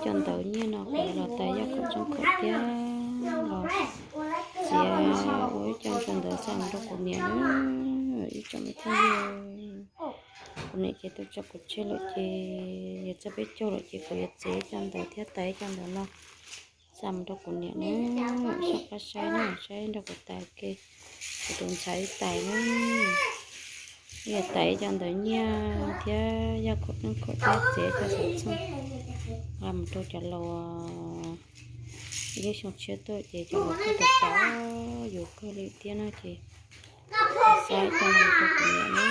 cov ntawv nyiaj no kuv los tais yaj khaum tsheej khaum thiab los txiav ua ib co cov ntawv xa mus rau kuv niam na. Ib tsoom me phooj ywg, kuv niam ces tuaj tso kuv tseg lawm ces yog txog peb caug lawm ces kuv yuav txiav ib co ntawv thiab tais ib co ntawv no xa mus rau kuv niam na. Soj qab saib na, saib nrog kuv tais ua ke, kuv tus ntxhais tais na. Yog tais ib co ntawv nyiaj thiab yaj khaum tsheej khaum thiab txiav ib co xov txheej nqa mus rau cov laus. Ib lub xyoo tshiab tuaj ces cov laus kuj tos tos yus kawg li thiab no ces xa ib co mus rau kuv niam na.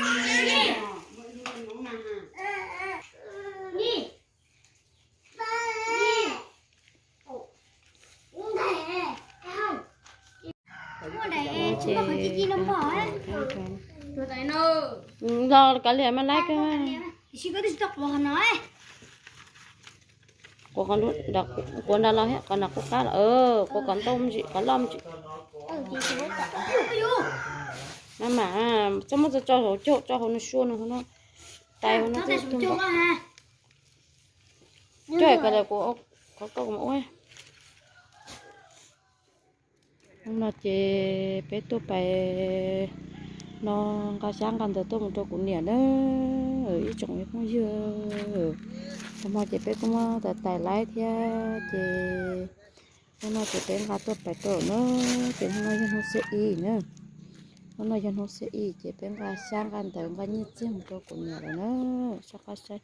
Los kav liam mas laib kawg. Quav nram los thiab, quav nram qub qab los, quav kom ntau me ntsis, kom loj me ntsis. Mas mas txhob muab tso hauv caug, tso hauv no sua no, hauv no, tais hauv no. Coj kom lawm kuv, qhov koj kuv mus ua. Hnub no ces peb tuaj pais no nqa xyab nqa ntawv tuaj mus rau kuv niam na, ib tsoom me phooj ywg. Hnub no ces peb kuj muab tais tais laib thiab ces hnub no ces peb nqa tuaj pais rau na, ces hnub no yog hnub xiab ib na. Hnub no yog hnub xiab ib ces peb nqa xyab nqa ntawv nqa nyiaj txiag mus rau kuv niam lawm na. Soj qab saib,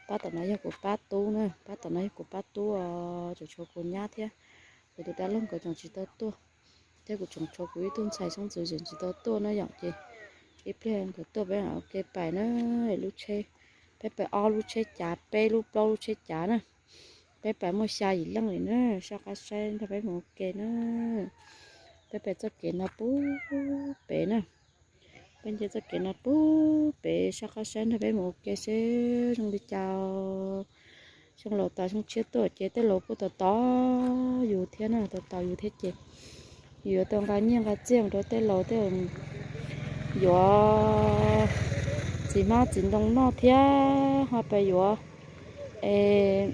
pab tom no yog kuv pab tub na, pab tom no yog kuv pab tub os, tseem tshuav kuv nyab thiab kuv tus dab laug nkawd tseem tsis tau tuaj, thiab kuv tseem tshuav kuv ib tug ntxhais xeeb ntxwv tseem tsis tau tuaj na yom. Ces ib pliag nkawd tuaj peb mam ua ke pais na. Lub tsheb, peb pais ob lub tsheb cav, peb lub plaub lub tsheb cav na. Peb pais muaj xya yim leej li na, soj qab saib nrog peb mus ua ke na. Peb pais txoj kev no pub pem na. Peb nce txoj kev no pub pem, soj qab saib nrog peb mus ua ke seb zoo li cas. Xyoo laus tas xyoo tshiab tuaj ces tej laus kuj tos tos yus thiab na, tos tos yus thiab ces yus yuav tau nqa nyiaj nqa txiaj mus rau tej laus, tej yuav txiv hmab txiv ntoo noj thiab ho pais yuav, es,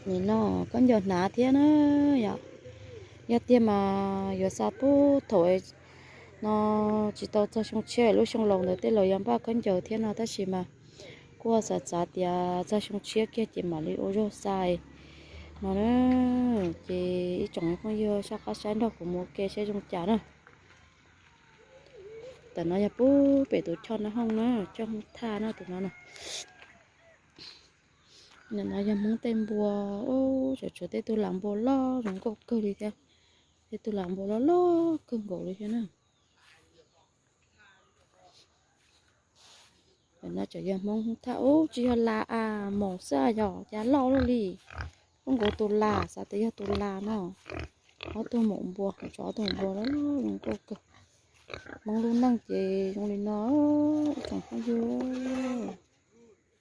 nim no khaub ncaws hnav thiab na yom. Yog tiag mas yuav xa pub thaum no tsis tau txog xyoo tshiab, lub xyoo laus ntawd tej laus yuav npaj khaub ncaws thiab no, tab sis mas kuj xav xav tias txog xyoo tshiab kiag ces mam li ua zog xa no na. Ces ib tsoom phooj ywg soj qab saib nrog kuv mus ua ke seb zoo cas na. Tam no yog pub pem tus choj no hoob na, choj hoob thaj na tus no na. Nim no yog Hmoob tej npua, tseem tshuav tej tug lam npua loj zoo nkauj kawg li thiab. Tej tug lam npua loj loj kawg nkaus li thiab na. Tam no tseem yog Hmoob thaj ub, tsis yog las a, maum xwb yog cas loj luaj li. Ub nkaus tus las, xav tias yog tus las no. Ob tug maum npua, tshuav ob tug maum npua loj loj zoo nkauj kawg. Hmoob lub neej ces zoo li no, tsoom phooj ywg.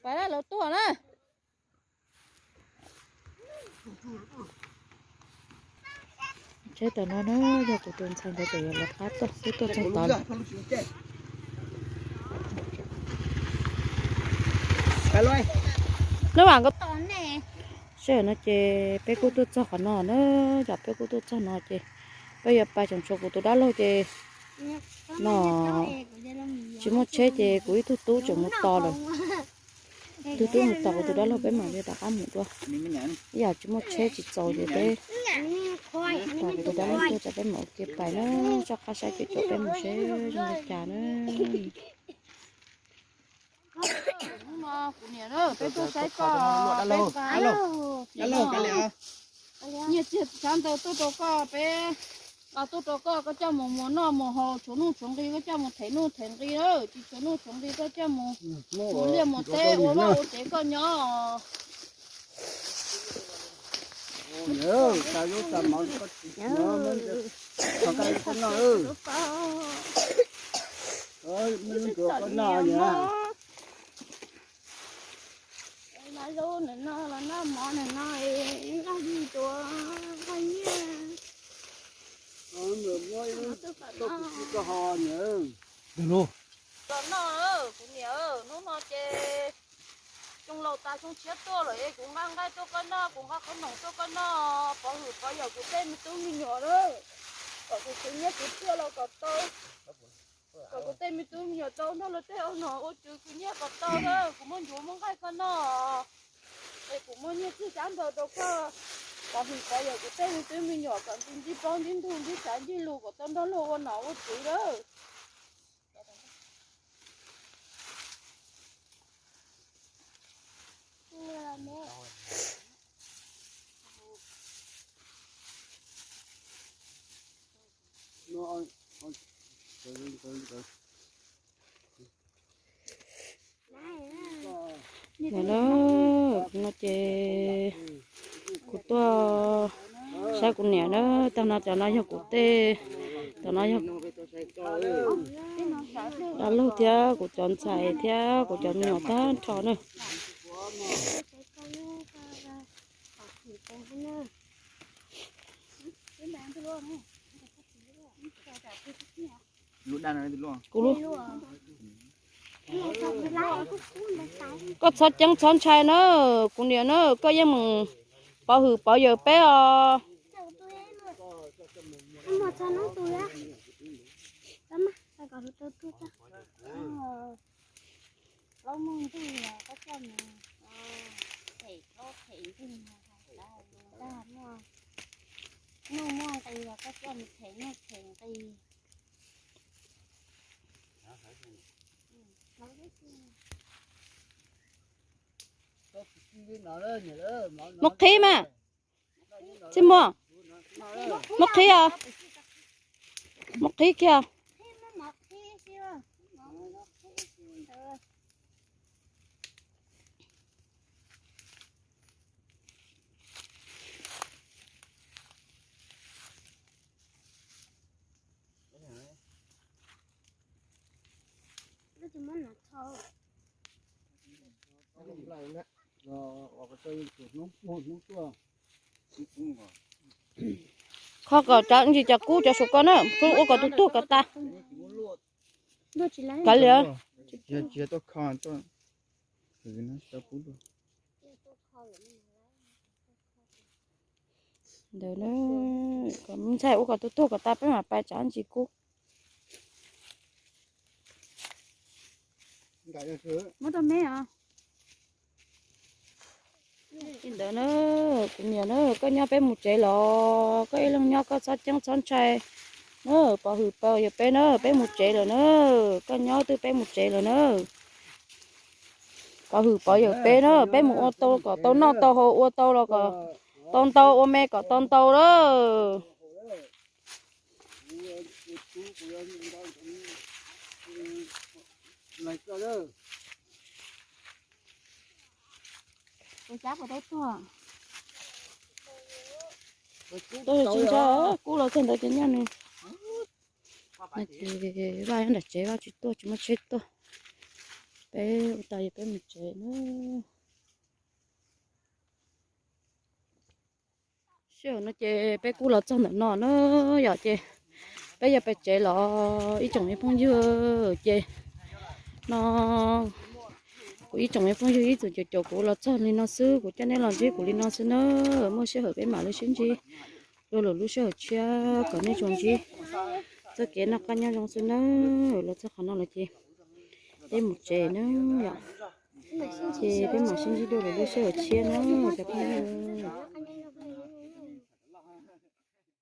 Pais lawv tuaj na. Tsheb tam no na, yog kuv tus ntxhais ntawd tseem yuav lawv qab tuaj xwb, tuaj txog tod lawm. Lub vas nkauj, sij hawm no ces peb kuj tuaj txog qhov no na, yog peb kuj tuaj txog no ces peb yuav pais, tseem tshuav kuv tus dab laug ces no tsis muaj tsheb ces kuv ib tug tub tseem mus tos lawm. Tus tub mus tos kuv tus dab laug, peb mam li rov qab mus dua. Ib yam tsis muaj tsheb tsis txaus ces peb tos kuv tus dab laug tuaj ces peb mam ua ke pais na, soj qab saib ces peb mus seb zoo li cas na. Hnub no kuv niam, peb tuaj saib koj, peb nqa nyiaj txiag xyab ntawv tuaj rau koj, peb nqa tuaj rau koj, koj coj mus muas noj muas haus, tshuav nuj tshuav nqi koj coj mus them nuj them nqi na, tsis tshuav nuj tshuav nqi koj coj mus muas liaj muas teb ua vaj ua tsev koj nyob. Noj zaub noj no los noj mov noj no, noj li tuav nqaij nyiaj. Los noj, kuv niam, hnub no ces Laus tas xyoo tshiab tuaj lawm es kuv nqa nqaij tuaj koj noj, kuv nqa qhob noom tuaj koj noj, pov hwm pov yawm kuv tej me tub me nyuam na. Kom kuv khwv nyiaj khwv txiaj los kom tau, kom kuv tej me tub me nyuam tau nrog luag tej ua nom ua tswv khwv nyiaj kom tau na. Kuv muaj ncuav muaj nqaij koj noj, es kuv muaj nyiaj txiag xyab ntawv rau koj, pov hwm pov yawm kuv tej me tub me nyuam kom ntsib plaub ntsib ntug ntsib xaiv ntsib lus kom tau nrog luag ua nom ua tswv na. Ntawm no, no ces kuv tuaj saib kuv niam na, tag no cov no yog kuv tej, cov no yog dab laug thiab kuv cov ntxhais thiab kuv cov me nyuam tag nrho na. Kuv, koj txhob ceeb txhob ntshai na, kuv niam na, koj yeej mus pov hwm pov yawm peb os. Mus qhib mas. Txiv Muas, mus qhib os. Mus qhib kiag. Kho kom cov ntsis cov kub cov saum koj na, koj ua kom tus tuag kom tas. Kav liam. Ntawd na, kom ntxhais ua kom tus tuag kom tas peb mam pais tsav ntsis kub. Li ntawd na, kuv niam na, koj nyob peb mus tsev los, koj ib leeg nyob koj txhob ceeb txhob ntshai na, pov hwm pov yawm peb na, peb mus tsev lawm na, koj nyob twb peb mus tsev lawm na. Pov hwm pov yawm peb na, peb mus ua tau kom tau noj tau haus, ua tau los kom tau ntau, ua me kom tau ntau lawm. Tuaj tsis ntshai, kub los txog ntawd ces nyob nws. Ces Vaj nyob nram tsev, Vaj tsis tuaj, tsis muaj tsheb tuaj. Peb ua tas yog peb mus tsev na. Sij hawm no ces peb kuj los txog ntawm no na yom, ces peb yuav pais tsev los ib tsoom me phooj ywg. Ces no kuv ib tsoom me phooj ywg ib txwm caum caum kuv los txog li no xwb, kuv coj nej los ntsib kuv li no xwb na. Muaj sij hawm peb mam li sib ntsib dua lwm lub sij hawm tshiab kom nej tsuas ntsib txoj kev noj qab nyob zoo xwb na. Los txog qhov no lawm ces peb mus tsev na yom, ces peb mam sib ntsib dua lwm lub sij hawm tshiab na cov phooj ywg.